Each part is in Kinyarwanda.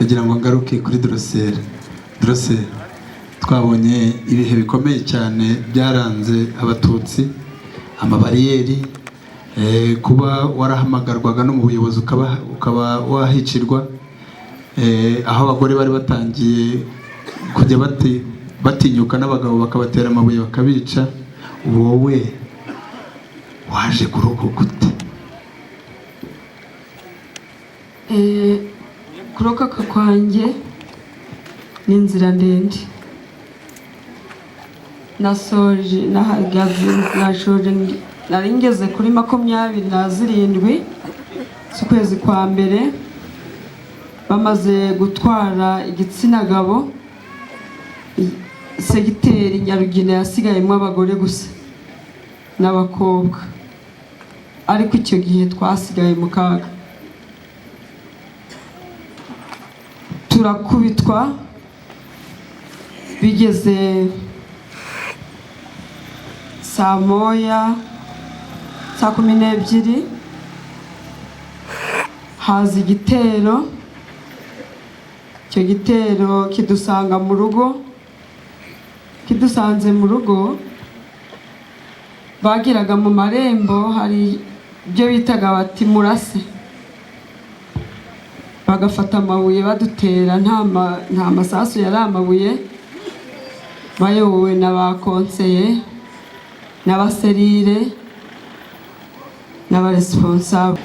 Ndagira ngo ngaruke kuri Drocelle. Drocelle, twabonye ibihe bikomeye cyane byaranze Abatutsi, amabariyeri, kuba warahamagarwaga no mu buyobozi ukaba wahicirwa, aho abagore bari batangiye kujya batinyuka n'abagabo bakabatera amabuye bakabica. Wowe waje kurokoka gute? Kurokoka kwanjye ni inzira ndende. Nasoje, nahagaze, nashoje, nari ngeze kuri 27 z'ukwezi kwa mbere, bamaze gutwara igitsina gabo. Segiteri Nyarugina yasigayemo abagore gusa n'abakobwa, ariko icyo gihe twasigaye mu kaga, turakubitwa. Bigeze saa moya, saa 12, haza igitero. Icyo gitero kidusanga mu rugo. Kidusanze mu rugo, bagiraga mu marembo hari ibyo bitaga bati murase, bagafata amabuye badutera. Nta masasu, yari amabuye, bayobowe na ba konseye n'abaserire n'abaresponsable.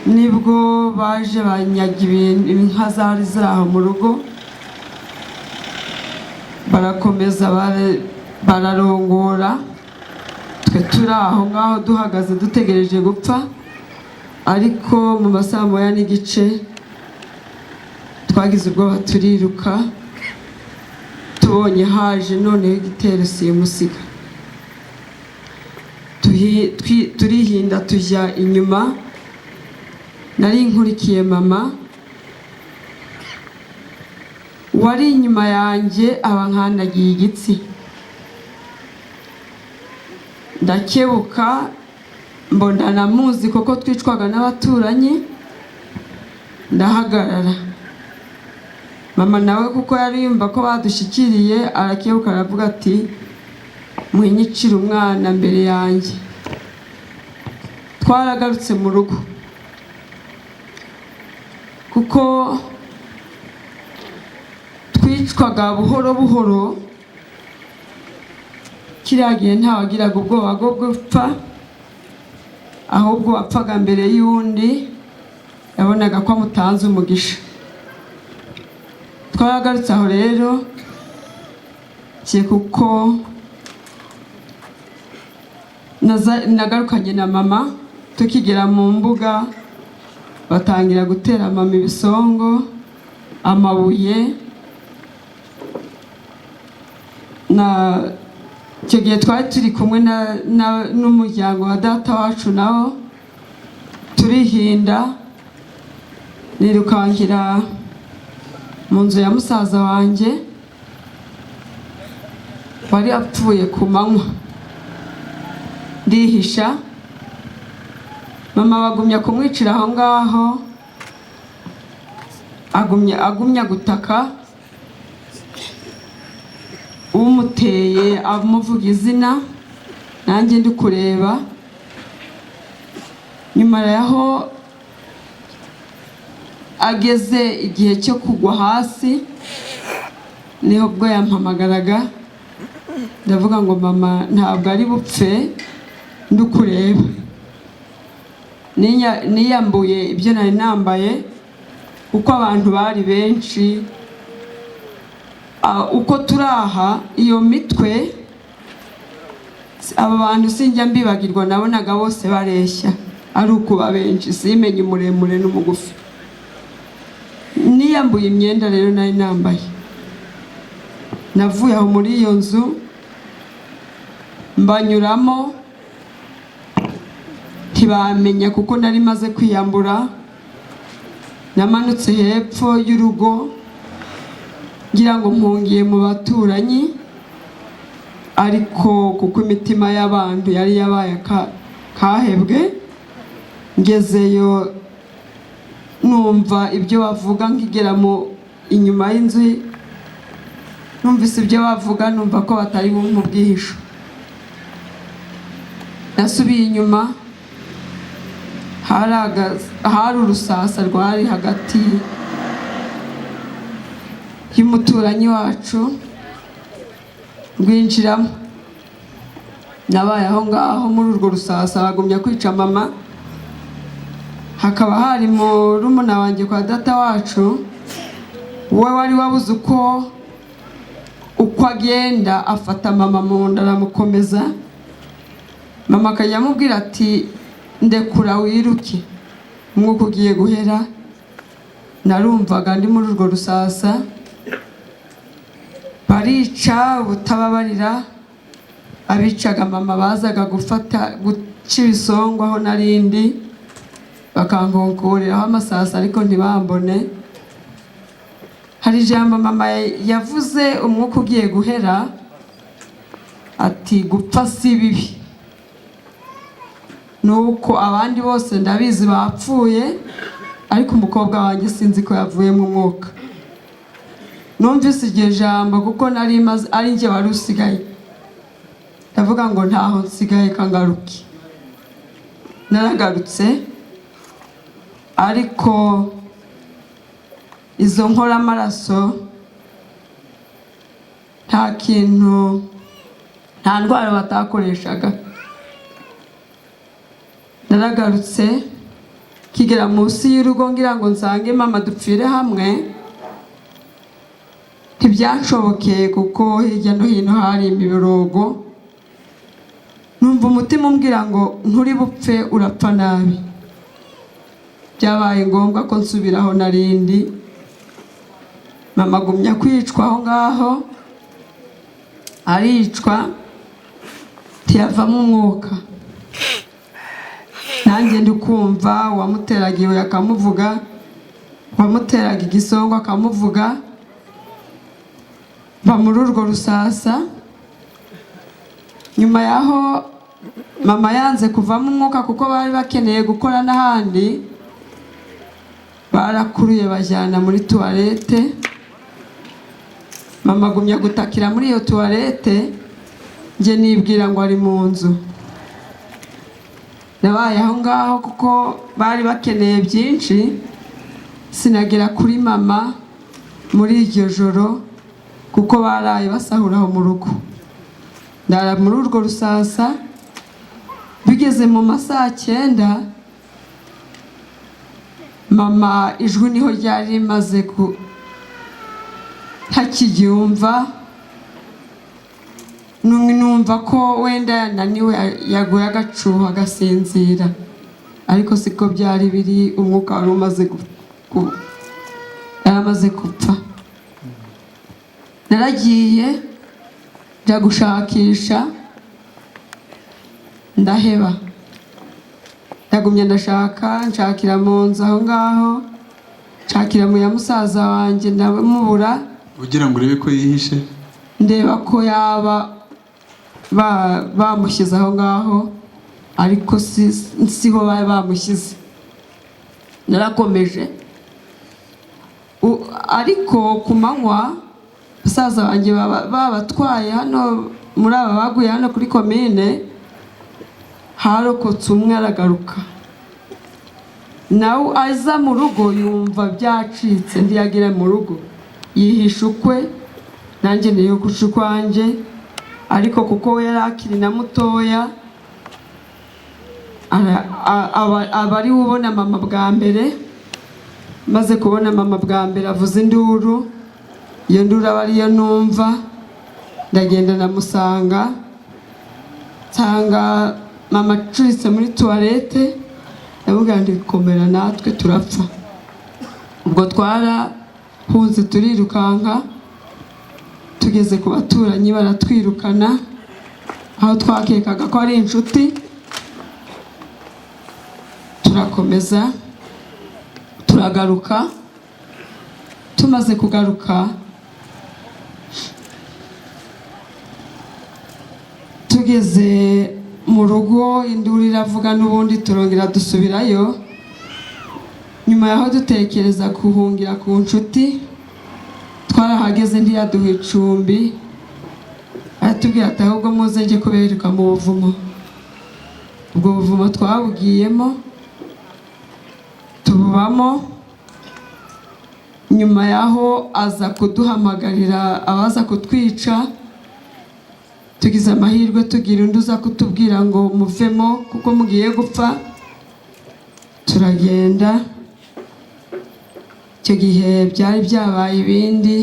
Nibwo baje banyaga ibintu, inka zari ziri aho mu rugo, barakomeza bararongora. Twe turi aho ngaho duhagaze dutegereje gupfa, ariko mu masaha 1:30 twagize ubwoba turiruka. Tubonye haje noneho igitero simusiga, turihinda tujya inyuma. Nari nkurikiye mama, wari inyuma yanjye aba nkandagiye igitsi, ndakebuka mbona namuzi kuko twicwaga n'abaturanyi, ndahagarara. Mama nawe kuko yari yumva ko badushyikiriye, arakebuka aravuga ati: "Mwinyicire umwana mbere yanjye." Twaragarutse mu rugo kuko twicwaga buhoro buhoro. Kiriya gihe ntawagiraga ubwoba bwo gupfa, ahubwo wapfaga mbere y'undi yabonaga ko amutanze umugisha. Twaragarutse aho rero kuko nagarukanye na mama. Tukigera mu mbuga batangira gutera mama ibisongo, amabuye. Na icyo gihe twari turi kumwe n'umuryango wa data wacu, nawo turihinda, nirukankira mu nzu ya musaza wanjye wari apfuye ku manywa, ndihisha. Mama bagumya kumwicira aho ngaho, agumya gutaka, umuteye amuvuga izina, nanjye ndi kureba. Nyuma yaho ageze igihe cyo kugwa hasi, niho ubwo yampamagaraga. Ndavuga ngo: "Mama ntabwo ari bupfe ndukureba." Niyambuye ibyo nari nambaye kuko abantu bari benshi. Uko turi aha, iyo mitwe, aba bantu sinjya mbibagirwa, nabonaga bose bareshya, ari ukuba benshi simenye umuremure n'umugufi. Niyambuye imyenda rero nari nambaye, navuye aho muri iyo nzu mbanyuramo, ntibamenya kuko nari maze kwiyambura. Namanutse hepfo y'urugo ngira ngo mpungiye mu baturanyi, ariko kuko imitima y'abantu yari yabaye kahebwe, ngezeyo numva ibyo bavuga, nkigera mu inyuma y'inzu. Numvise ibyo bavuga, numva ko batari bumpe ubwihisho. Nasubiye inyuma, hari urusasa rwari hagati y'umuturanyi wacu, rwinjiramo. Nabaye aho ngaho muri urwo rusasa, bagumya kwica mama. Hakaba hari murumuna wanjye kwa data wacu, we wari wabuze uko agenda, afata mama mu nda aramukomeza. Mama akajya amubwira ati: "Ndekura wiruke, umwuka ugiye guhera." Narumvaga ndi muri urwo rusasa, barica ubutababarira. Abicaga mama bazaga gufata guca ibisongo aho narindi, bakankonkoreraho amasasa ariko ntibambone. Hari ijambo mama yavuze umwuka ugiye guhera, ati: "Gupfa si bibi, nuko abandi bose ndabizi bapfuye, ariko umukobwa wanjye sinzi ko yavuyemo umwuka." Numvise iryo jambo, kuko nari maze ari njye wari usigaye, ndavuga ngo ntaho nsigaye, kangaruke. Naragarutse, ariko izo nkoramaraso nta kintu, nta ndwara batakoreshaga. Naragarutse, kigera munsi y'urugo ngira ngo nsange mama dupfire hamwe, ntibyanshobokeye kuko hirya no hino hari imiborogo. Numva umutima umbwira ngo nturi bupfe, urapfa nabi. Byabaye ngombwa ko nsubiraho narindi. Mama agumya kwicwa aho ngaho, aricwa ntiyavamo umwuka. Nanjye ndi kumva uwamuteraga ibuye akamuvuga, uwamuteraga igisongo akamuvuga. Ba muri urwo rusasa. Nyuma yaho mama yanze kuvamo umwuka, kuko bari bakeneye gukora n'ahandi, barakuruye bajyana muri toilette. Mama agumya gutakira muri iyo toilette, njye nibwira ngo ari mu nzu. Nabaye aho ngaho kuko bari bakeneye byinshi, sinagera kuri mama muri iryo joro kuko baraye basahura aho mu rugo. Ndara muri urwo rusasa. Bigeze mu ma saa 9, mama ijwi niho ryari rimaze ku ntakiryumva. Numva ko wenda yananiwe, yaguye agacuho agasinzira, ariko siko byari biri. Umwuka wari umaze yari amaze gupfa. Naragiye njya gushakisha, ndaheba. Ndagumya ndashaka, nshakira mu nzu aho ngaho, nshakira mu ya musaza wanjye, ndamubura. Ugira ngo urebe ko yihishe? Ndeba ko yaba bamushyize aho ngaho, ariko siho bari bamushyize. Narakomeje. Ariko ku manywa basaza banjye babatwaye hano. Muri aba baguye hano kuri komine, harokotse umwe aragaruka. Nawe aza mu rugo yumva byacitse, ntiyagera mu rugo, yihisha ukwe, nanjye niyogosha ukwanjye. Ariko kuko we yari akiri na mutoya, aba ari we ubona mama bwa mbere. Maze kubona mama bwa mbere, avuza induru. Iyo nduru aba ariyo numva. Ndagenda ndamusanga, nsanga mama acuritse muri toilette. Ndamubwira ndi komera, natwe turapfa. Ubwo twarahunze, turirukanka, tugeze ku baturanyi baratwirukana, aho twakekaga ko ari inshuti. Turakomeza turagaruka. Tumaze kugaruka, tugeze mu rugo, induru iravuga n'ubundi, turongera dusubirayo. Nyuma yaho dutekereza guhungira ku nshuti. Twarahageze ntiyaduha icumbi, aratubwira ati: "Ahubwo muze njye kubereka mu buvumo." Ubwo buvumo twabugiyemo, tububamo. Nyuma yaho aza kuduhamagarira abaza kutwica. Tugize amahirwe tugira undi uza kutubwira ngo: "Muvemo kuko mugiye gupfa." Turagenda. Icyo gihe byari byabaye ibindi,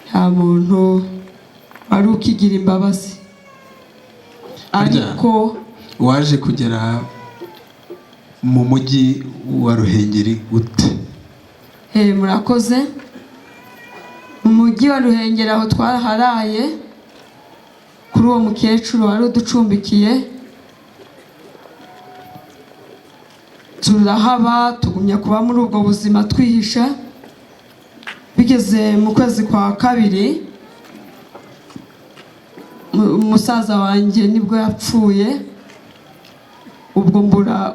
nta muntu wari ukigira imbabazi. Ariko Waje kugera mu mujyi wa Ruhengeri gute? Murakoze. Mu mujyi wa Ruhengeri aho twaraharaye kuri uwo mukecuru wari uducumbikiye, turahaba, tugumya kuba muri ubwo buzima twihisha. Bigeze mu kwezi kwa kabiri, umusaza wanjye nibwo yapfuye. Ubwo mbura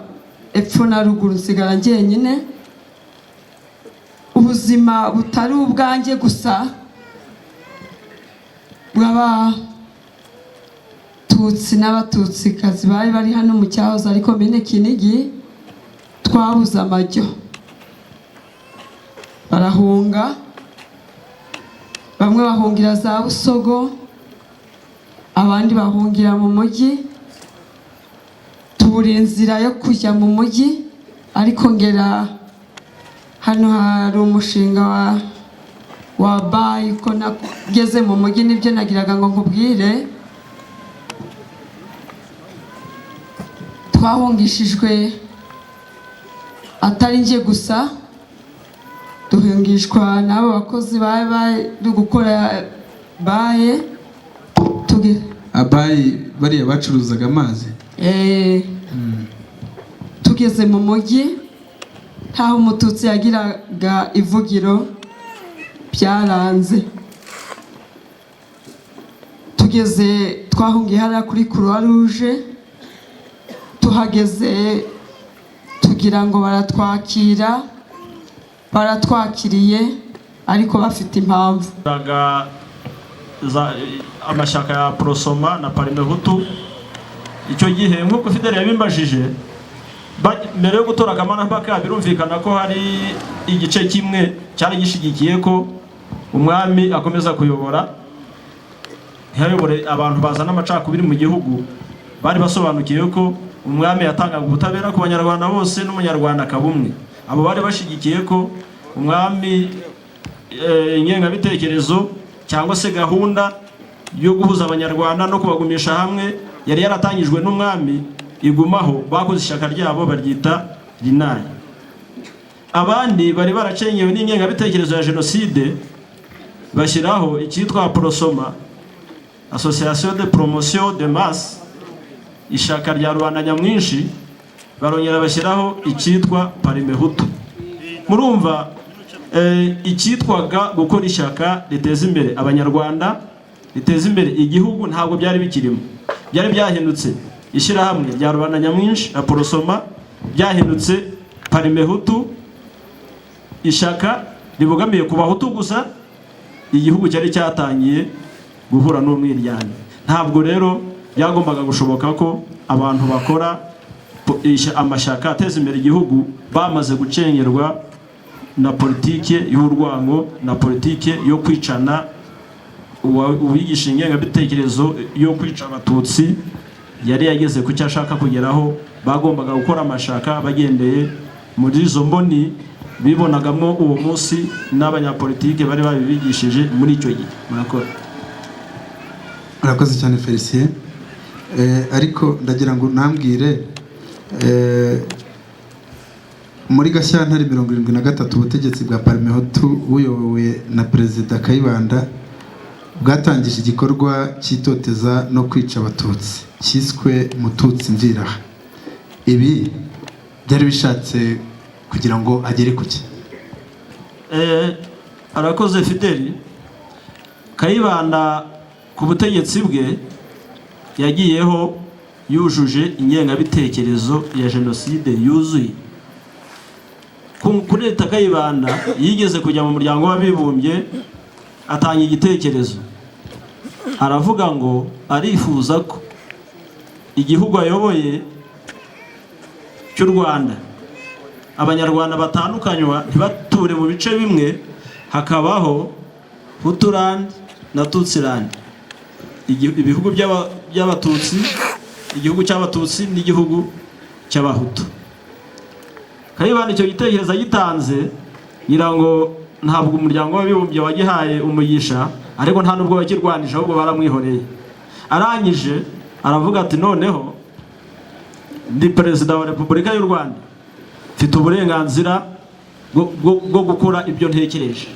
epfo na ruguru, nsigara njyenyine, ubuzima butari ubwanjye gusa, bw'Abatutsi n'Abatutsikazi bari bari hano mu cyahoze ari Komine Kinigi. Twabuze amajyo, barahunga, bamwe bahungira za Busogo, abandi bahungira mu mujyi. Tubura inzira yo kujya mu mujyi. Ariko ngera hano hari umushinga wa bayi ko nageze mu mujyi, nibyo nagiraga ngo nkubwire. Twahungishijwe atari njye gusa, duhungishwa n'abo bakozi bari bari gukora baye tuge Abayi bariya bacuruzaga amazi? Tugeze mu mujyi, ntaho Umututsi yagiraga ivugiro, byaranze. Tugeze, twahungiye hariya kuri Croix Rouge. Tuhageze tugira ngo baratwakira, baratwakiriye ariko bafite impamvu. Raga amashyaka ya Aprosoma na Parmehutu icyo gihe, nk'uko Fidele yabimbajije, mbere yo gutora Kamarampaka, birumvikana ko hari igice kimwe cyari gishyigikiye ko umwami akomeza kuyobora, ntiyayobore abantu bazana amacakubiri mu gihugu. Bari basobanukiwe ko umwami yatangaga ubutabera ku Banyarwanda bose n'Umunyarwanda akaba umwe. Abo bari bashyigikiye ko umwami ingengabitekerezo cyangwa se gahunda yo guhuza Abanyarwanda no kubagumisha hamwe yari yaratangijwe n'umwami igumaho, bakoze ishyaka ryabo baryita RINAYI. Abandi bari baracengewe n'ingengabitekerezo ya jenoside, bashyiraho icyitwa Aprosoma, Association de Promotion de Masse, ishyaka rya rubanda nyamwinshi. Barongera bashyiraho icyitwa Parmehutu. Murumva icyitwaga gukora ishyaka riteza imbere Abanyarwanda, riteza imbere igihugu, ntabwo byari bikirimo. Byari byahindutse ishyirahamwe rya rubanda nyamwinshi Aprosoma, byahindutse Parmehutu, ishyaka ribogamiye ku Bahutu gusa. Igihugu cyari cyatangiye guhura n'umwiryane. Ntabwo rero byagombaga gushoboka ko abantu bakora amashyaka ateza imbere igihugu bamaze gucengerwa na politike y'urwango na politike yo kwicana. Uwigisha ingengabitekerezo yo kwica Abatutsi yari yageze ku cyo ashaka kugeraho. Bagombaga gukora amashyaka bagendeye muri izo mboni bibonagamo uwo munsi n'abanyapolitike bari babibigishije muri icyo gihe. Murakoze. Murakoze cyane, Felicien. Ariko ndagira ngo nambwire, muri Gashyantare 73, ubutegetsi bwa Parmehutu buyobowe na Perezida Kayibanda bwatangije igikorwa cy'itoteza no kwica Abatutsi cyiswe "Mututsi mviraha". Ibi byari bishatse kugira ngo agere ku ki? Arakoze Fideli. Kayibanda ku butegetsi bwe yagiyeho yujuje ingengabitekerezo ya jenoside yuzuye. Kuri leta Kayibanda yigeze kujya mu muryango w'abibumbye, atanga igitekerezo, aravuga ngo arifuza ko igihugu ayoboye cy'u Rwanda, Abanyarwanda batandukanywa, ntibature mu bice bimwe, hakabaho Hutuland na Tutsiland, ibihugu by'Abatutsi, igihugu cy'Abatutsi n'igihugu cy'Abahutu. Kayibanda icyo gitekerezo agitanze, ngira ngo ntabwo umuryango w'abibumbye wagihaye umugisha, ariko nta nubwo wakirwanije, ahubwo baramwihoreye. Arangije aravuga ati: "Noneho ndi Perezida wa Repubulika y'u Rwanda, mfite uburenganzira bwo gukora ibyo ntekereje."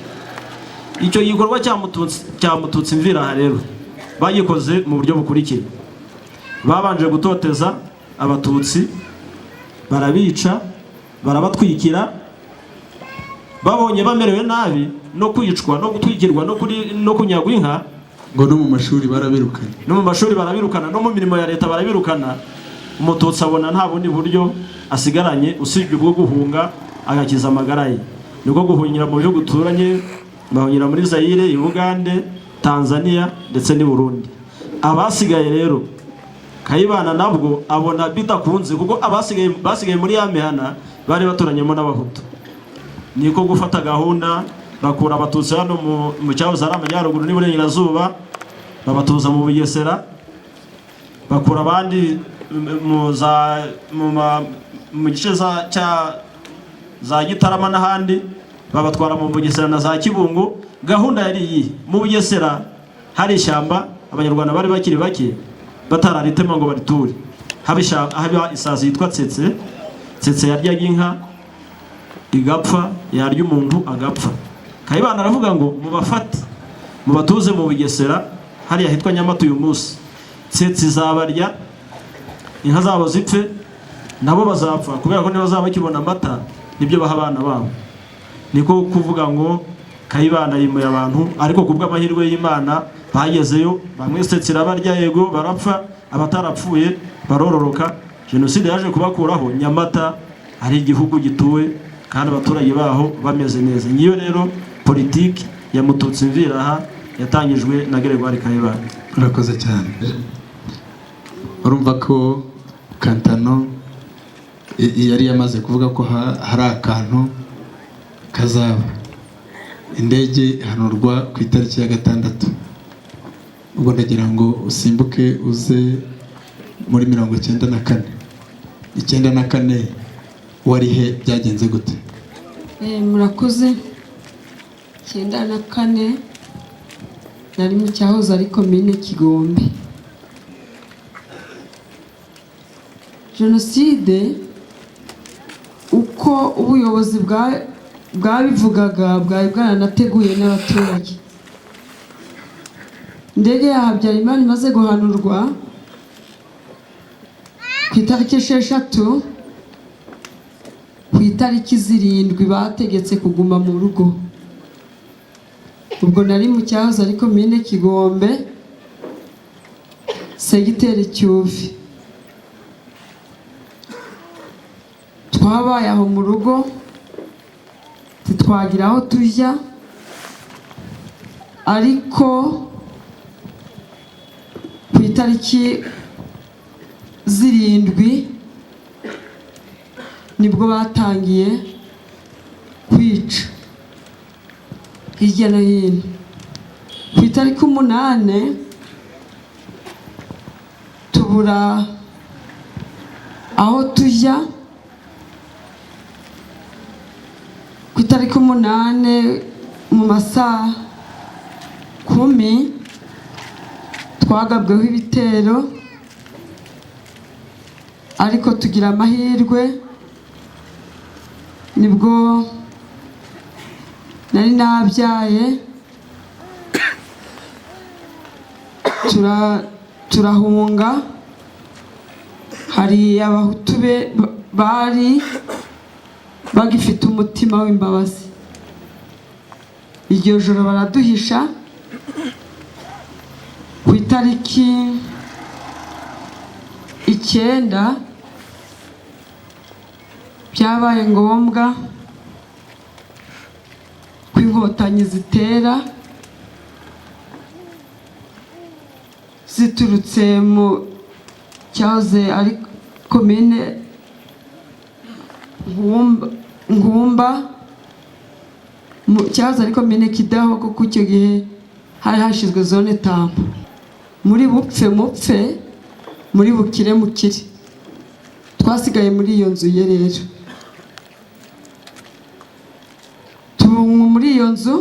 Icyo gikorwa cya Mututsi mviraha rero bagikoze mu buryo bukurikira: babanje gutoteza Abatutsi, barabica, barabatwikira. Babonye bamerewe nabi no kwicwa no gutwikirwa no kunyagwa inka, Ngo no mu mashuri barabirukanye. No mu mashuri barabirukana, no mu mirimo ya leta barabirukana. Umututsi abona nta bundi buryo asigaranye usibye ubwo guhunga agakiza amagara ye. Nibwo guhungira mu bihugu duturanye, bahungira muri Zayire, i Bugande, Tanzania ndetse n'i Burundi. Abasigaye rero, Kayibanda nabwo abona bidakunze, kuko abasigaye basigaye muri ya mihana bari baturanyemo n'Abahutu. Niko gufata gahunda, bakura Abatutsi hano mu cyahoze ari amajyaruguru n'iburengerazuba, babatuza mu Bugesera, bakura abandi mu za mu ma- mu gice cya za Gitarama n'ahandi, babatwara mu Bugesera na za Kibungo. Gahunda yari iyi: mu Bugesera hari ishyamba, Abanyarwanda bari bakiri bake, batararitema ngo bariture. Haba isazi yitwa tsetse. Tsetse yaryaga inka igapfa, yarya umuntu agapfa. Kayibanda aravuga ngo mubafate mubatuze mu Bugesera, hariya hitwa Nyamata uyu munsi, tsetse izabarya, inka zabo zipfe, nabo bazapfa, kubera ko ntibazaba bakibona amata nibyo baha abana babo. Niko kuvuga ngo Kayibanda yimuye abantu, ariko ku bw'amahirwe y'Imana bagezeyo bamwe tsetse irabarya, yego barapfa, abatarapfuye barororoka. Jenoside yaje kubakuraho Nyamata ari igihugu gituwe kandi abaturage baho bameze neza. Ngiyo rero politiki ya Mututsi mviraha yatangijwe na Gregoire Kayibanda. Urakoze cyane. Urumva ko Kantano yari yamaze kuvuga ko hari akantu kazaba. Indege ihanurwa ku itariki ya 6. Ubwo ndagira ngo usimbuke uze muri 94. 94 wari he? Byagenze gute? Murakoze. 94 nari mu cyahoze ari komine Kigombe. Jenoside, uko ubuyobozi bwabivugaga, bwari bwaranateguye n'abaturage. Indege ya Habyarimana imaze guhanurwa ku itariki 6, ku itariki 7 bategetse kuguma mu rugo. Ubwo nari mu cyahoze ari komine Kigombe, segiteri Cyuvi. Twabaye aho mu rugo, ntitwagira aho tujya, ariko ku itariki 7 nibwo batangiye kwica hirya no hino. Ku itariki 8 tubura aho tujya. Ku itariki 8 mu masaha 10 twagabweho ibitero, ariko tugira amahirwe, nibwo nari nabyaye, turahunga. Hari Abahutu bari bagifite umutima w'imbabazi, iryo joro baraduhisha. Ku itariki 9 byabaye ngombwa Inkotanyi zitera ziturutse mu cyahoze ari komine Nkumba, cyahoze ari komine Kidaho, kuko icyo gihe hari hashyizwe zone tampo. Muri bupfe mupfe, muri bukire mukire. Twasigaye muri iyo nzu ye rero, tubumwe muri iyo nzu.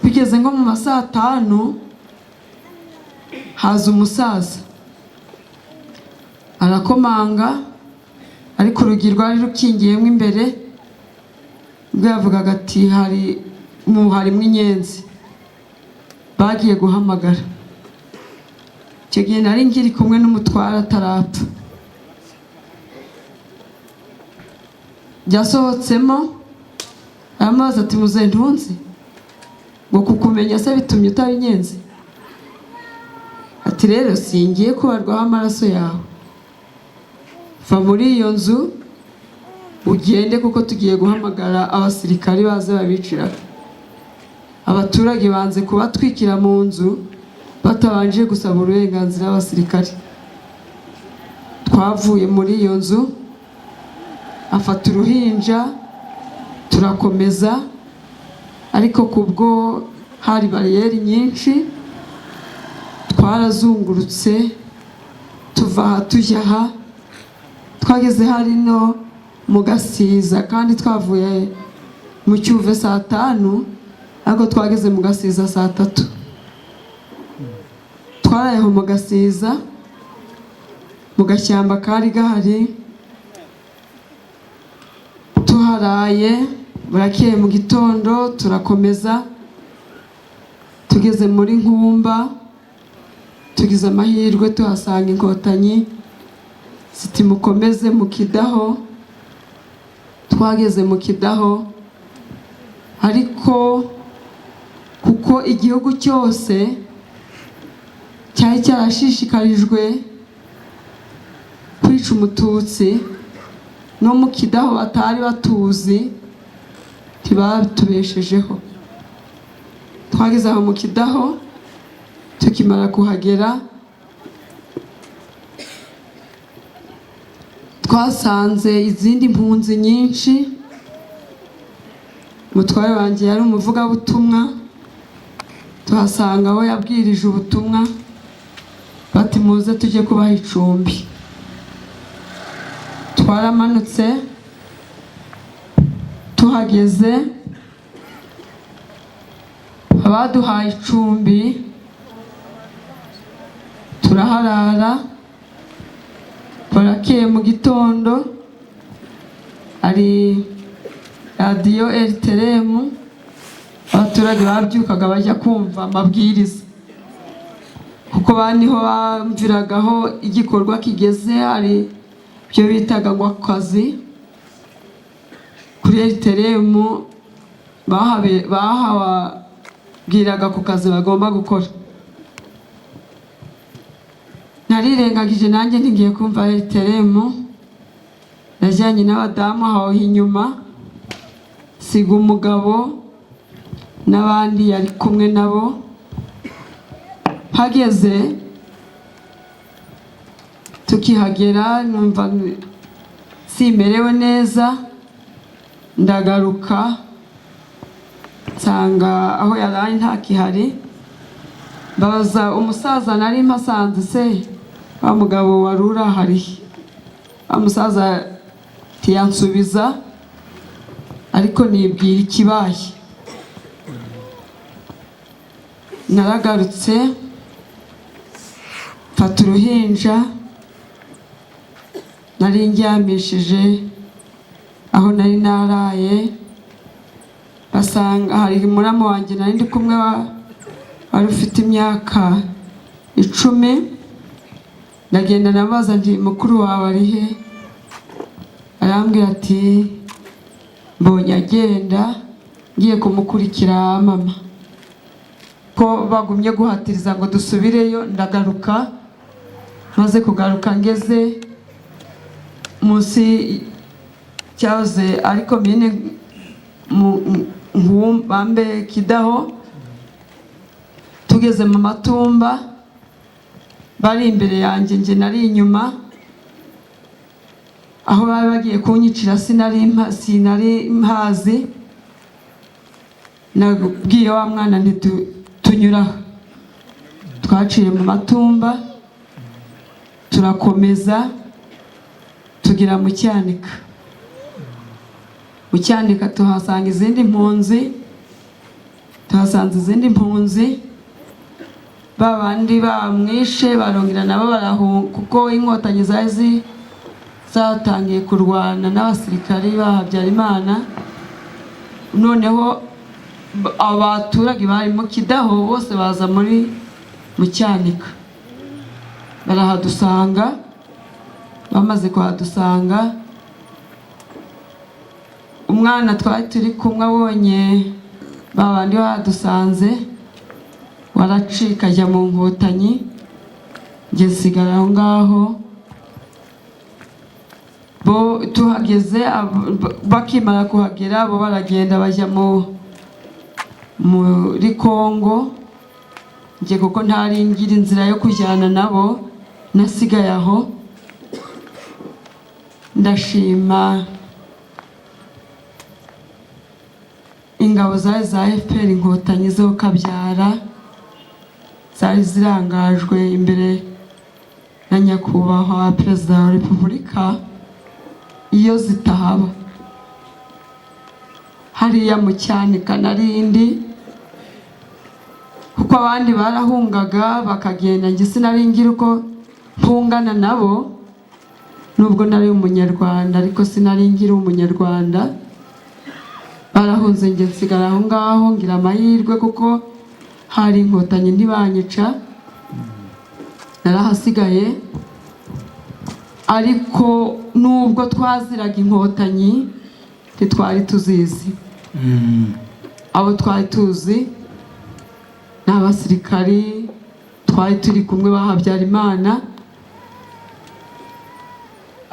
Bigeze nko mu ma 5:00 haza umusaza arakomanga, ariko urugi rwari rukingiyemo imbere. Ubwo yavugaga ati harimo inyenzi bagiye guhamagara. Icyo gihe nari nkiri kumwe n'umutware atarapfa. Yasohotsemo aramubaza ati muze ntunzi ngo kukumenya se bitumye utaba inyenzi? Ati rero singiye kubarwaho amaraso yawe, va muri iyo nzu ugende, kuko tugiye guhamagara abasirikari baze babicira. Abaturage banze kubatwikira mu nzu batabanje gusaba uburenganzira abasirikari. Twavuye muri iyo nzu, afata uruhinja turakomeza, ariko kubwo hari bariyeri nyinshi twarazungurutse tuva aha tujya aha. Twageze harino mu Gasiza, kandi twavuye mu Cyuve 5:00, ariko twageze mu Gasiza 3:00. Twarayeho mu Gasiza mu gashyamba kari gahari, tuharaye burakeye mu gitondo turakomeza tugeze muri Nkumba, tugize amahirwe tuhasanga inkotanyi ziti mukomeze mu Kidaho. Twageze mu Kidaho, ariko kuko igihugu cyose cyari cyarashishikarijwe kwica umututsi, no mu Kidaho batari batuzi ntibatubeshejeho. Twageze aho mu Kidaho, tukimara kuhagera twasanze izindi mpunzi nyinshi. Umutware wanjye yari umuvugabutumwa, tuhasanga aho yabwirije ubutumwa, bati muze tujye kubaha icumbi. Twaramanutse tuhageze abaduhaye icumbi turaharara. Barakeye mu gitondo hari radiyo RTRM, abaturage babyukaga bajya kumva amabwiriza, kuko niho bamviragaho igikorwa kigeze. Hari ibyo bitaga ngo akazi kuri RTRM, bahababwiraga ku kazi bagomba gukora. Narirengagije nanjye ntigiye kumva RTRM, najyanye n'abadamu aho inyuma, siga umugabo n'abandi yari kumwe nabo. Hageze tukihagera numva simerewe neza, ndagaruka nsanga aho yaraye ntakihari. Mbabaza umusaza nari mpasanze, se wa mugabo wari urahari? Wa musaza ntiyansubiza, ariko nibwira ikibaye. Naragarutse mfata uruhinja nari ndyamishije aho nari naraye, basanga hari muramu wanjye nari ndi kumwe wari ufite imyaka 10. Ndagenda nabaza nti mukuru wawe ari he? Arambwira ati mbonye agenda ngiye kumukurikira mama. Ko bagumye guhatiriza ngo dusubireyo, ndagaruka. Maze kugaruka ngeze munsi cyahoze ari komine Bambe Kidaho. Tugeze mu Matumba, bari imbere yanjye, njye nari inyuma. Aho bari bagiye kunyicira sinari mpazi. Nabwiye wa mwana nti tunyuraho. Twaciye mu Matumba, turakomeza tugera mu Cyanika. Mu Cyanika tuhasanga izindi mpunzi, tuhasanze izindi mpunzi. Ba bandi bamwishe barongera nabo barahunga, kuko Inkotanyi zari zatangiye kurwana n'abasirikari ba Habyarimana. Noneho abaturage bari mu Kidaho bose baza muri mu Cyanika, barahadusanga. Bamaze kuhadusanga, umwana twari turi kumwe abonye ba bandi bahadusanze, waracika ajya mu Nkotanyi, njye nsigara aho ngaho. Bo tuhageze, bakimara kuhagera, bo baragenda bajya muri Kongo. Njye kuko ntari ngira inzira yo kujyana nabo, nasigaye aho. Ndashima ingabo zari za FPR Inkotanyi zo kabyara, zari zirangajwe imbere na Nyakubahwa Perezida wa Repubulika. Iyo zitahaba hariya mu Cyanika narindi, kuko abandi barahungaga bakagenda, njye sinari ngira uko mpungana nabo. Nubwo nari Umunyarwanda, ariko sinari ngira Umunyarwanda. Barahunze, njye nsigara aho ngaho. Ngira amahirwe kuko hari Inkotanyi, ntibanyica, narahasigaye. Ariko nubwo twaziraga Inkotanyi, ntitwari tuzizi. Abo twari tuzi ni abasirikari twari turi kumwe ba Habyarimana.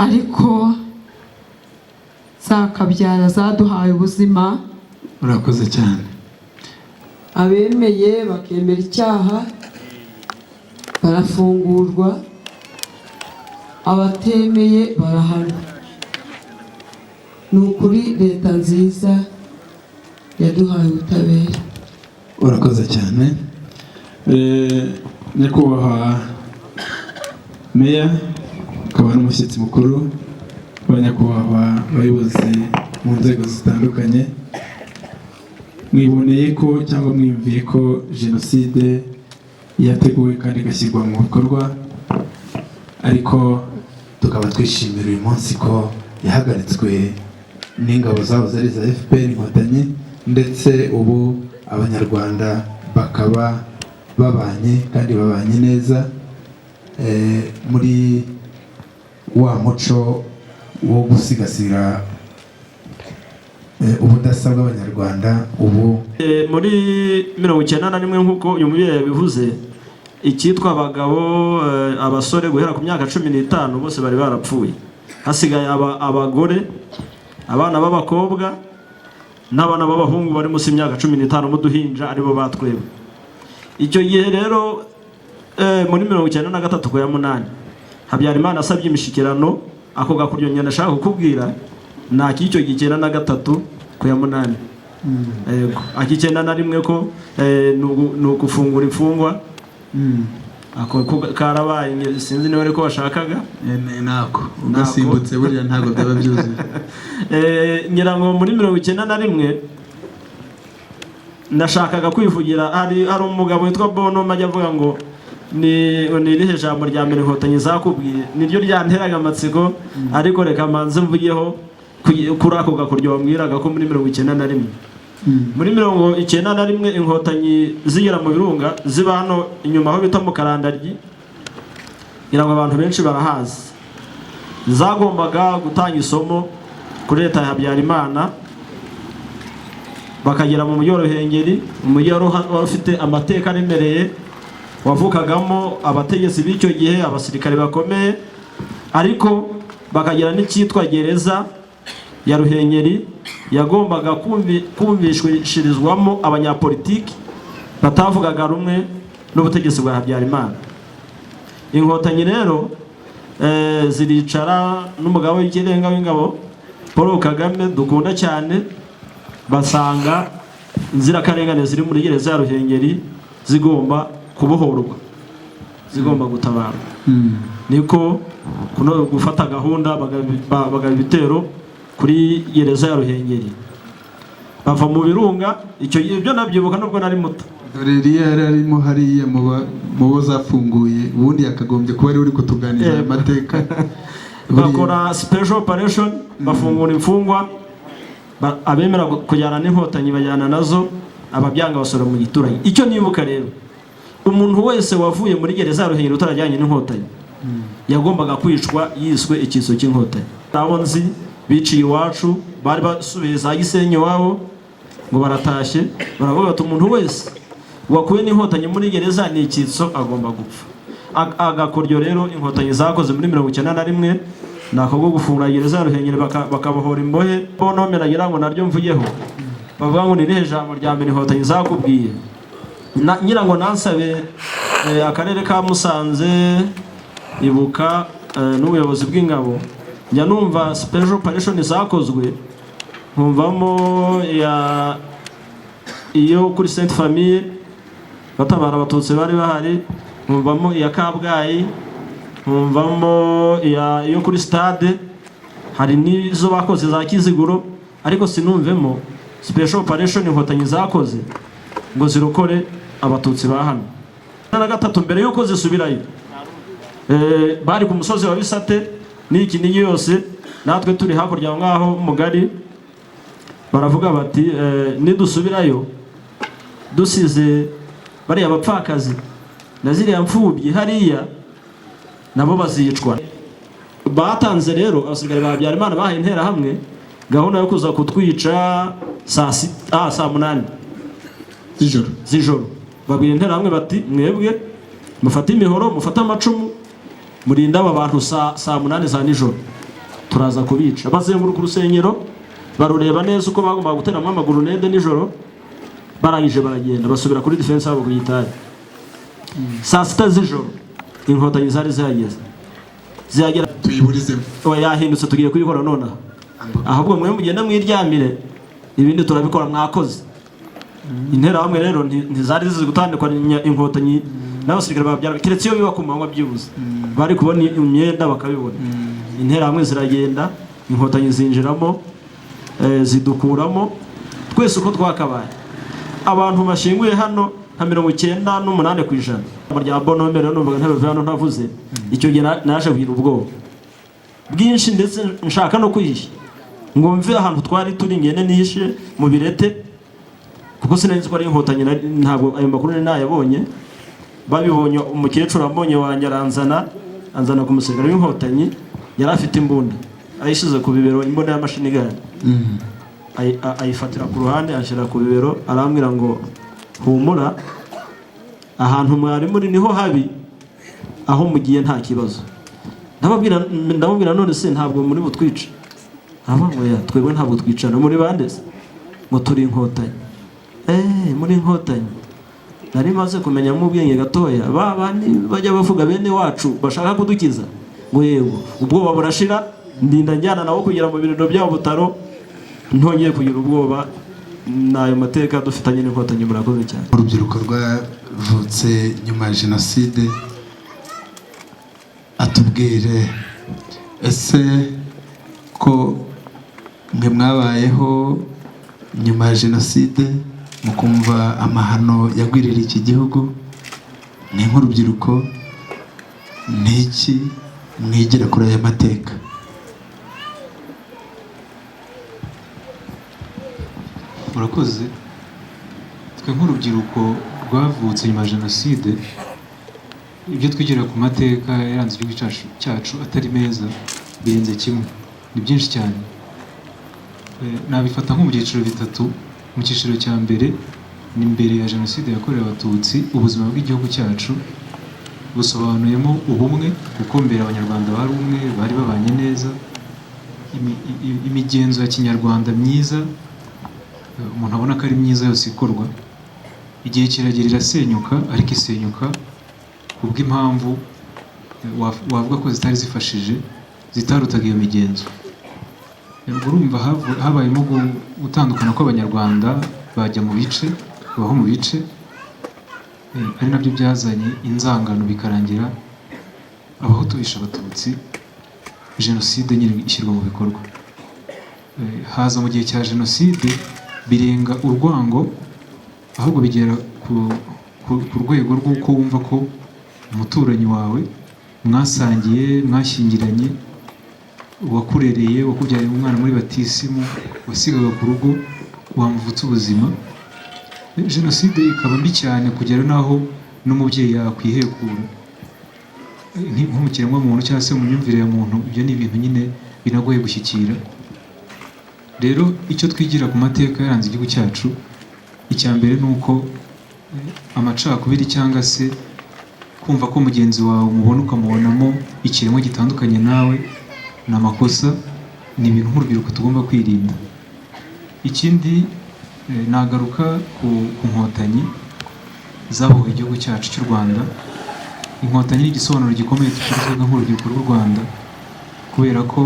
Ariko zakabyara zaduhaye ubuzima. Urakoze cyane. Abemeye bakemera icyaha barafungurwa, abatemeye barahanwa. Ni ukuri, leta nziza yaduhaye ubutabera. Urakoze cyane. Nyakubahwa Meya, akaba n'umushyitsi mukuru, abanyakubahwa abayobozi mu nzego zitandukanye, mwiboneye ko cyangwa mwiyumviye ko jenoside yateguwe kandi igashyirwa mu bikorwa, ariko tukaba twishimira uyu munsi ko yahagaritswe n'ingabo zahoze ari iza FPR Inkotanyi, ndetse ubu Abanyarwanda bakaba babanye kandi babanye neza muri wa muco wo gusigasira ubudasa bw'Abanyarwanda ubu. Muri 91, nk'uko uyu mubyeyi yabivuze, icyitwa abagabo, abasore guhera ku myaka 15 bose bari barapfuye, hasigaye abagore, abana b'abakobwa n'abana b'abahungu bari munsi y'imyaka 15 n'uduhinja, aribo batwebwe. Icyo gihe rero, muri 93 ku ya 8, Habyarimana asabye imishikirano. Ako gakuryo nyine ashaka kukubwira ni ak'icyo gihe, 93 ku ya 8. Yego, ak'icyenda na rimwe ko ni ugufungura imfungwa. Ako ko karabaye, sinzi niba ariko bashakaga. Nako ugasimbutse buriya ntabwo byaba byuzuye. Ngira ngo muri 91 nashakaga kwivugira. Hari umugabo witwa Bonhomme ajya avuga ngo ni irihe jambo rya mbere Inkotanyi zakubwiye? Niryo ryanteraga amatsiko, ariko reka mbanze mvugeho kuri ako gakuryo wambwiraga ko muri 91. Muri 91, Inkotanyi zigera mu Birunga, ziba hano inyuma aho bita mu Karandaryi, ngira ngo abantu benshi barahazi, zagombaga gutanga isomo kuri leta ya Habyarimana. Bakagera mu mujyi wa Ruhengeri, umujyi wari ufite amateka aremereye, wavukagamo abategetsi b'icyo gihe, abasirikare bakomeye, ariko bakagira n'icyitwa gereza ya Ruhengeri. Yagombaga kumvishirizwamo abanyapolitiki batavugaga rumwe n'ubutegetsi bwa Habyarimana. Inkotanyi rero ziricara n'umugabo w'ikirenga w'ingabo Paul Kagame dukunda cyane, basanga inzirakarengane ziri muri gereza ya Ruhengeri zigomba kubohorwa, zigomba gutabarwa. Niko kuno gufata gahunda, bagaba ibitero kuri gereza ya Ruhengeri, bava mu Birunga. Icyo ibyo nabyibuka nubwo nari muto. Dore Eliya yari arimo hariya mu bo zafunguye, ubundi yakagombye kuba ari we uri kutuganiriza aya mateka. Bakora special operation, bafungura imfungwa, abemera kujyana n'Inkotanyi bajyana nazo, ababyanga basubira mu giturage. Icyo nibuka rero, umuntu wese wavuye muri gereza ya Ruhengeri utarajyanye n'Inkotanyi yagombaga kwicwa, yiswe icyitso cy'Inkotanyi. Abo nzi biciye iwacu bari basubiye za Gisenyi iwabo ngo baratashye, baravuga bati: "Umuntu wese wakuwe n'Inkotanyi muri gereza ni icyitso, agomba gupfa." Agakoryo rero Inkotanyi zakoze muri 91 ni ako ko gufungura gereza ya Ruhengeri, bakabohora imbohe. Bonome nagira ngo naryo mvugeho, bavuga ngo ni irihe jambo rya mbere Inkotanyi zakubwiye? Ngira ngo nansabe akarere ka Musanze, Ibuka, n'ubuyobozi bw'ingabo. Njya numva special operation zakozwe, nkumvamo ya iyo kuri Sainte Famille batabara Abatutsi bari bahari, nkumvamo iya Kabgayi, nkumvamo iyo kuri stade, hari n'izo bakoze za Kiziguro, ariko sinumvemo special operation Inkotanyi zakoze ngo zirokore Abatutsi ba hano. Na gatatu, mbere y'uko zisubirayo, bari ku musozi wa Bisate n'iki n'iki yose, natwe turi hakurya aho ngaho mugari. Baravuga bati: "Nidusubirayo dusize bariya bapfakazi na ziriya mfubyi hariya, nabo bazicwa." Batanze rero, abasirikare ba Habyarimana bahaye Interahamwe gahunda yo kuza kutwica saa sita, saa munani z'ijoro. Z'ijoro. Babwira Interahamwe bati: "Mwebwe mufate imihoro, mufate amacumu, murinde aba bantu, saa munani za nijoro turaza kubica." Bazenguruka urusengero, barureba neza uko bagombaga guteramo amagrenade nijoro. Barangije baragenda, basubira kuri defense yabo ku gitari. Saa sita z'ijoro Inkotanyi zari zihageze, zihagera Tuyiburizemo. Oya, yahindutse, tugiye kuyikora nonaha. Ahubwo mwe mugende mwiryamire, ibindi turabikora, mwakoze. Interahamwe rero ntizari zizi gutandukanya Inkotanyi n'abasirikare babyara, keretse iyo biba ku manywa byibuze bari kubona imyenda bakabibona. Interahamwe ziragenda, Inkotanyi zinjiramo, zidukuramo twese uko twakabaye. Abantu bashyinguye hano nka 98%. Rya Bonome rero numvaga ntabivuye hano ntavuze. Icyo gihe naje kugira ubwoba bwinshi, ndetse nshaka no kwihisha ngo mve ahantu twari turi, ngende nihishe mu birete, kuko sinari nzi ko ari Inkotanyi. Ntabwo ayo makuru nari nayabonye. Babibonye, umukecuru ambonye wanjye aranzana, anzana ku musirikare w'Inkotanyi. Yari afite imbunda ayishyize ku bibero, imbunda y'amashinigani. Ayifatira ku ruhande, anshyira ku bibero, arambwira ngo: "Humura, ahantu mwari muri niho habi, aho mugiye nta kibazo." Ndamubwira: "None se ntabwo muri butwice?" Aravuga ngo: "Ya, twebwe ntabwo twicana." "Muri bande se?" Ngo: "Turi Inkotanyi." "Eh, muri Inkotanyi." Nari maze kumenyamo ubwenge gatoya, ba bandi bajya bavuga bene wacu bashaka kudukiza. Ngo: "Yego." Ubwoba burashira, ndinda njyana nabo kugera mu birindiro byabo Butaro, ntongeye kugira ubwoba. Ni ayo mateka dufitanye n'Inkotanyi. Murakoze cyane. Urubyiruko rwavutse nyuma ya jenoside, atubwire: ese ko mwe mwabayeho nyuma ya jenoside, mukumva amahano yagwiririye iki gihugu, ni nk'urubyiruko ni iki mwigira kuri aya mateka? Murakoze. Twe nk'urubyiruko rwavutse nyuma ya jenoside, ibyo twigira ku mateka yaranze igihugu cyacu atari meza birenze kimwe, ni byinshi cyane. Nabifata nko mu byiciro bitatu. Mu cyiciro cya mbere ni mbere ya jenoside yakorewe Abatutsi. Ubuzima bw'igihugu cyacu busobanuyemo ubumwe, kuko mbere Abanyarwanda bari umwe, bari babanye neza. Imigenzo ya kinyarwanda myiza, umuntu abona ko ari myiza yose ikorwa, igihe kiragera irasenyuka, ariko isenyuka kubw'impamvu wavuga ko zitari zifashije, zitarutaga iyo migenzo. Ubwo urumva habayemo gutandukana kw'Abanyarwanda, bajya mu bice, babaho mu bice, ari nabyo byazanye inzangano, bikarangira Abahutu bishe Abatutsi, jenoside nyine ishyirwa mu bikorwa. Haza mu gihe cya jenoside birenga urwango, ahubwo bigera ku rwego rw'uko wumva ko umuturanyi wawe mwasangiye, mwashyingiranye, wakurereye, wakubyariye umwana muri batisimu, wasigaga ku rugo, wamuvutsa ubuzima. Jenoside ikaba mbi cyane kugera n'aho n'umubyeyi yakwihekura nko mu kiremwamuntu cyangwa se mu myumvire ya muntu. Ibyo ni ibintu nyine binagoye gushyikira. Rero icyo twigira ku mateka yaranze igihugu cyacu, icya mbere ni uko amacakubiri cyangwa se kumva ko mugenzi wawe umubona ukamubonamo ikiremwa gitandukanye nawe ni amakosa, ni ibintu nk'urubyiruko tugomba kwirinda. Ikindi, nagaruka ku Nkotanyi zabohoye igihugu cyacu cy'u Rwanda. Inkotanyi ni igisobanuro gikomeye twebwe nk'urubyiruko rw'u Rwanda, kubera ko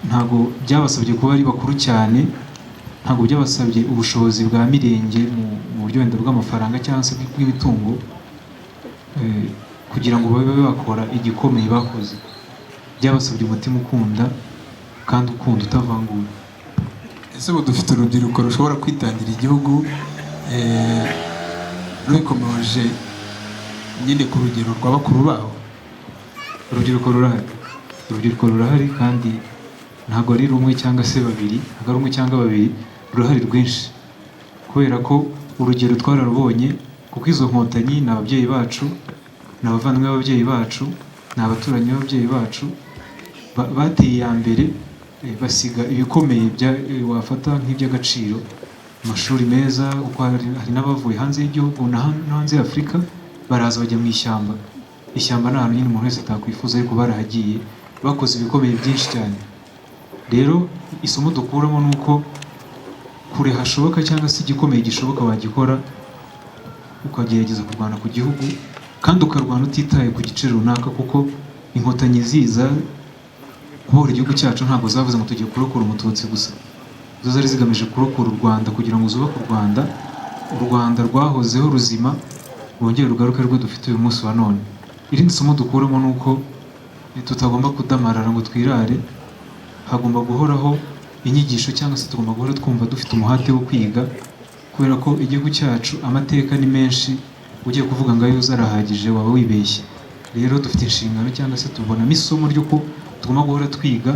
ntabwo byabasabye kuba ari bakuru cyane, ntabwo byabasabye ubushobozi bwa mirenge mu buryo wenda bw'amafaranga cyangwa se bw'imitungo, kugira ngo babe bakora igikomeye bakoze. Byabasabye umutima ukunda kandi ukunda utavangura. Ese ubu dufite urubyiruko rushobora kwitangira igihugu, rubikomeje nyine ku rugero rwa bakuru babo? Urubyiruko rurahari, urubyiruko rurahari, kandi ntabwo ari rumwe cyangwa se babiri, ntabwo ari umwe cyangwa babiri, rurahari rwinshi, kubera ko urugero twararubonye, kuko izo Nkotanyi ni ababyeyi bacu, ni abavandimwe b'ababyeyi bacu, ni abaturanyi b'ababyeyi bacu. Bateye iya mbere, basiga ibikomeye wafata nk'iby'agaciro, amashuri meza, kuko hari n'abavuye hanze y'igihugu no hanze y'Afurika, baraza bajya mu ishyamba. Ishyamba ni ahantu nyine umuntu wese atakwifuza, ariko barahagiye, bakoze ibikomeye byinshi cyane. Rero isomo dukuramo ni uko kure hashoboka cyangwa se igikomeye gishoboka wagikora, ukagerageza kurwana ku gihugu, kandi ukarwana utitaye ku gice runaka, kuko Inkotanyi ziza kubohora igihugu cyacu ntabwo zavuze ngo tugiye kurokora Umututsi gusa. Zo zari zigamije kurokora u Rwanda, kugira ngo zubake u Rwanda, u Rwanda rwahozeho ruzima rwongere rugaruke rwo dufite uyu munsi wa none. Irindi somo dukuramo ni uko tutagomba kudamarara ngo twirare, hagomba guhoraho inyigisho cyangwa se tugomba guhora twumva dufite umuhate wo kwiga, kubera ko igihugu cyacu amateka ni menshi, ugiye kuvuga ngo ayo uzi arahagije waba wibeshye. Rero dufite inshingano cyangwa se tubonamo isomo ry'uko tugomba guhora twiga,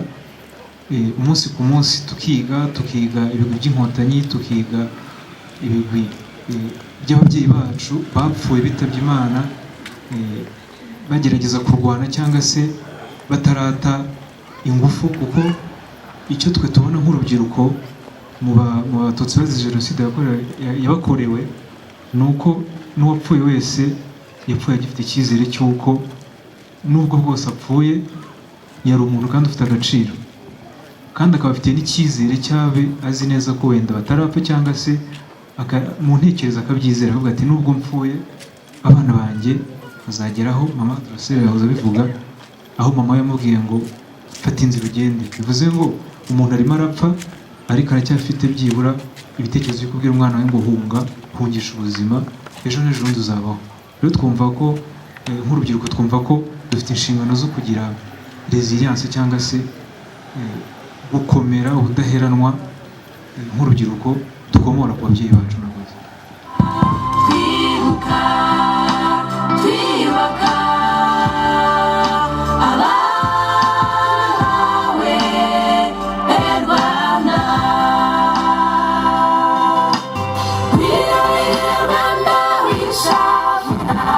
umunsi ku munsi, tukiga, tukiga ibigwi by'Inkotanyi, tukiga ibigwi by'ababyeyi bacu bapfuye bitabye Imana, bagerageza kurwana cyangwa se batarata ingufu, kuko icyo twe tubona nk'urubyiruko mu Batutsi bazize jenoside yabakorewe ni uko n'uwapfuye wese yapfuye agifite icyizere cy'uko nubwo bwose apfuye yari umuntu kandi ufite agaciro, kandi akaba afite n'icyizere cy'abe azi neza ko wenda batarapfa, cyangwa se mu ntekerezo akabyizera, akavuga ati nubwo mpfuye abana banjye bazageraho. Mama Drocelle yahoze abivuga, aho mama yamubwiye ngo fata inzira ugende, bivuze ngo umuntu arimo arapfa ariko aracyafite byibura ibitekerezo byo kubwira umwana we ngo hunga, hungisha ubuzima, ejo n'ejo bundi uzabaho. Rero twumva ko nk'urubyiruko twumva ko dufite inshingano zo kugira resilience cyangwa se gukomera, ubudaheranwa, nk'urubyiruko dukomora ku babyeyi bacu. Murakoze. Twibuka twiyubaka, abawe Rwanda, wirahira Rwanda wishavura,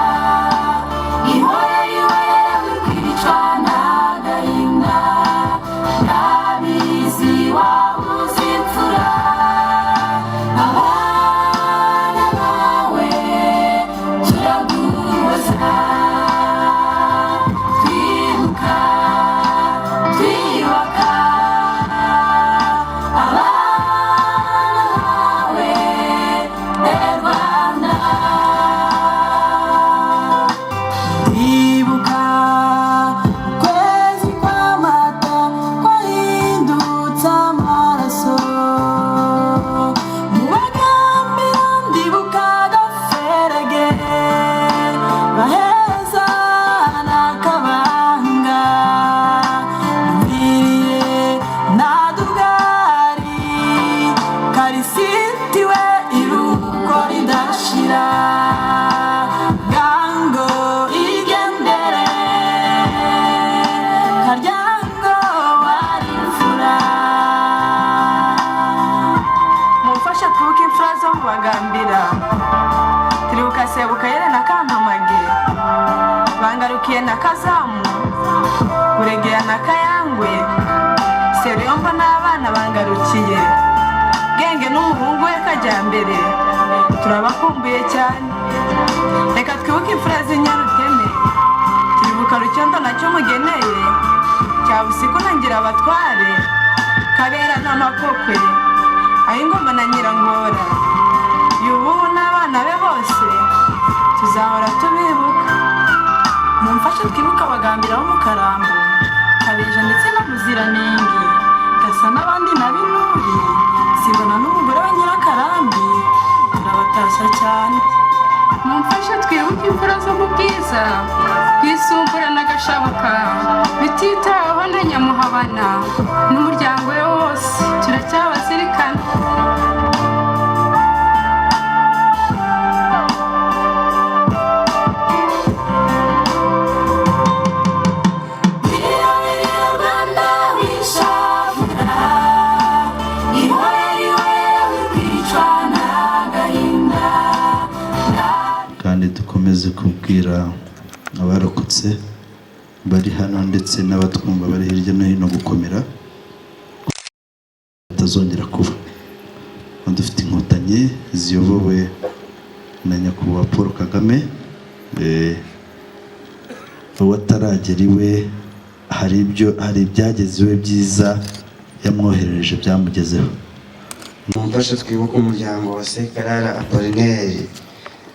ihora iwera wikwicwa n'agahinda, ndabizi wabuze imfura abawe. Bangarukiye na Kazamu, Buregeya na Kayangwe, Seriyombo n'abana bangarukiye, Bwenge n'umuhungu we Kajyambere, turabakumbuye cyane. Reka twibuke imfura z'inyaruteme, turibuka Rucyondo na Cyumugeneye, Cyabusiku na Ngirabatware, Kabera n'Amakokwe, Ayingoma na Nyirangora, Yububu n'abana be bose, tuzahora tubibuka. Mumfashe twibuke abagambira bo mu Karambo, Kabeja ndetse na Muziranenge, Gasa n'abandi na Binuri, Sibona n'umugore wa Nyirakarambi, turabatashya cyane. Mumfashe twibuke imfura zo mu Bwiza, Bwisumbura na Gashabuka, bititaweho na Nyamuhabana n'umuryango we wose, turacyabazirikana. Rwanda wishavura, ihorere iwe wikwicwa n'agahinda. Kandi dukomeze kubwira abarokotse bari hano ndetse n'abatwumva bari hirya no hino gukomera, batazongera kuba. Dufite Inkotanyi ziyobowe na Nyakubahwa Paul Kagame, uwo ataragera iwe hari ibyageze iwe byiza yamwoherereje byamugezeho. Mumfashe twibuke umuryango wa Sekarara Apollinaire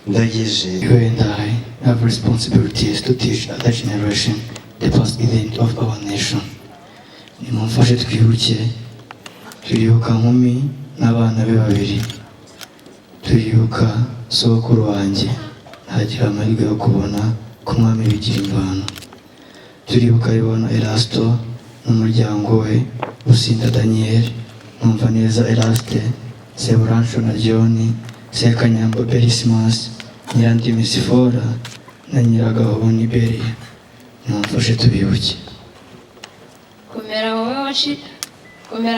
Ndagije. You and I have responsibilities to teach other generation the past event of our nation. Nimumfashe twibuke, turibuka Nkumi n'abana be babiri, turibuka sogokuru wanjye ntagira amahirwe yo kubona ko umwami bigira imvano, turibuka Ribona Erasto n'umuryango we, Businda Daniel, Numvaneza Eraste, Seburanco na John, Sekanyambo Berisimas, Nyirandimi Sifora na Nyiragahoni Beria. Nimumfashe tubibuke. Komera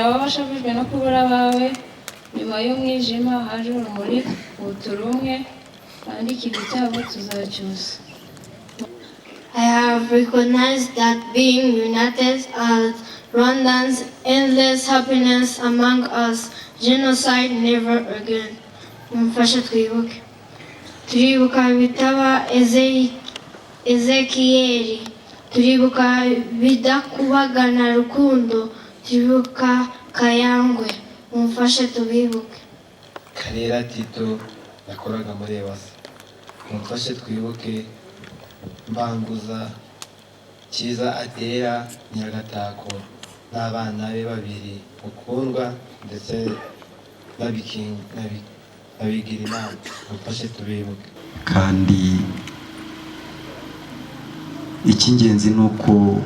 wowe washavujwe no kubura abawe, nyuma y'umwijima haje urumuri, ubu turi umwe kandi ikivi cyabo tuzacyusa. I have recognized that being united as Rwandans, endless happiness among us, genocide never again. Mumfashe twibuke. Turibuka Bitaba Ezekiyeli, turibuka Bidakubagana Rukundo, turibuka Kayangwe. Mumfashe tubibuke. Karera Tito yakoraga muri EWASA. Mumfashe twibuke Mbanguza Cyiza Atera Nyiragatako n'abana be babiri, Mukundwa ndetse na Bigirimana. Mumfashe tubibuke. Kandi icy'ingenzi ni uko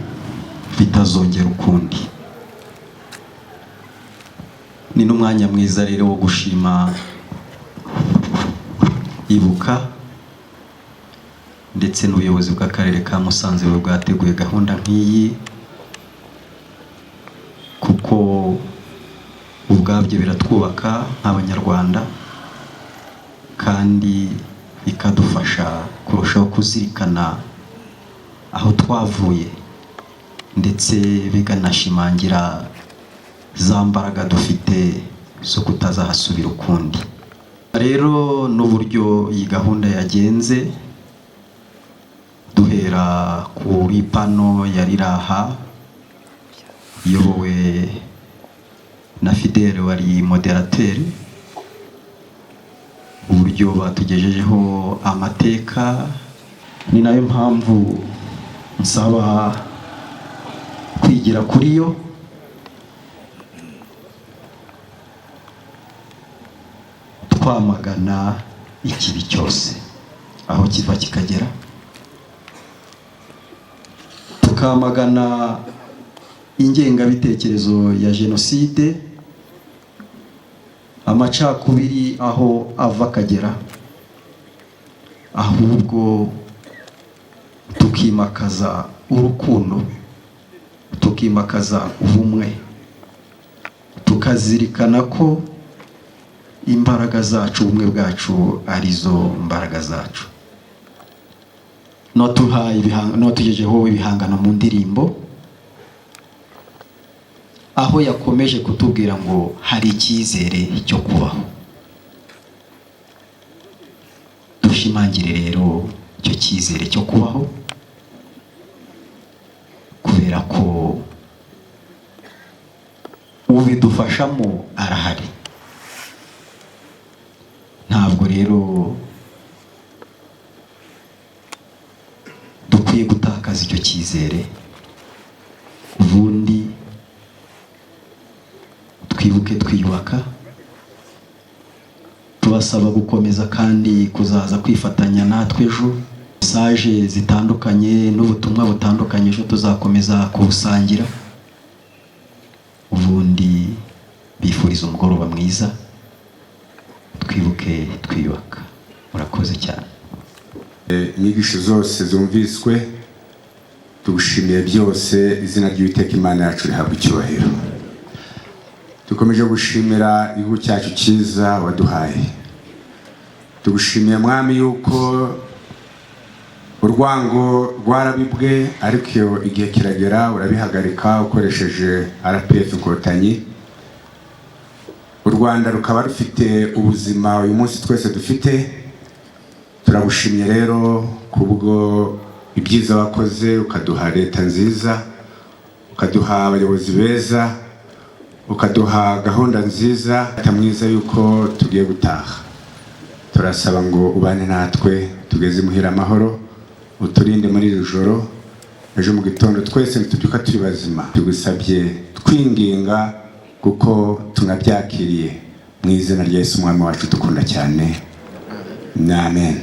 bitazongera ukundi. Ni n'umwanya mwiza rero wo gushima Ibuka ndetse n'ubuyobozi bw'akarere ka Musanze bwateguye gahunda nk'iyi, kuko ubwabyo biratwubaka nk'Abanyarwanda kandi bikadufasha kurushaho kuzirikana aho twavuye, ndetse bikanashimangira za mbaraga dufite zo kutazahasubira ukundi. Rero n'uburyo iyi gahunda yagenze, duhera kuri pano ya Riraha iyobowe na Fidele wari moderateur, uburyo batugejejeho amateka, ni nayo mpamvu nsaba kwigira kuri yo, twamagana ikibi cyose aho kiva kikagera, tukamagana ingengabitekerezo ya jenoside, amacakubiri aho ava akagera, ahubwo tukimakaza urukundo, tukimakaza ubumwe, tukazirikana ko imbaraga zacu, ubumwe bwacu arizo mbaraga zacu. N'uwatuhaye n'uwatugejeho ibihangano mu ndirimbo, aho yakomeje kutubwira ngo hari icyizere cyo kubaho. Dushimangire rero icyo cyizere cyo kubaho, kubera ko ubidufashamo arahari. Ntabwo rero dukwiye gutakaza icyo cyizere, ubundi twibuke twiyubaka. Tubasaba gukomeza kandi kuzaza kwifatanya natwe ejo. Message zitandukanye n'ubutumwa butandukanye ejo tuzakomeza kubusangira. Ubundi bifuriza umugoroba mwiza, twibuke twiyubaka. Murakoze cyane. Inyigisho zose zumviswe, tugushimiye byose. Izina ry'Uwiteka Imana yacu rihabwa icyubahiro. Dukomeje gushimira igihugu cyacu cyiza waduhaye. Tugushimiye, Mwami, yuko urwango rwarabibwe, ariko iyo igihe kiragera urabihagarika ukoresheje RPF Inkotanyi, u Rwanda rukaba rufite ubuzima uyu munsi twese dufite. Turagushimye rero kubwo ibyiza wakoze, ukaduha leta nziza, ukaduha abayobozi beza, ukaduha gahunda nziza mwiza yuko tugiye gutaha. Turasaba ngo ubane natwe tugeze imuhira amahoro, uturinde muri iri joro, ejo mu gitondo twese ntitubyuka turi bazima. Tugusabye twinginga kuko tunabyakiriye, mu izina rya Yesu Umwami wacu dukunda cyane, amen.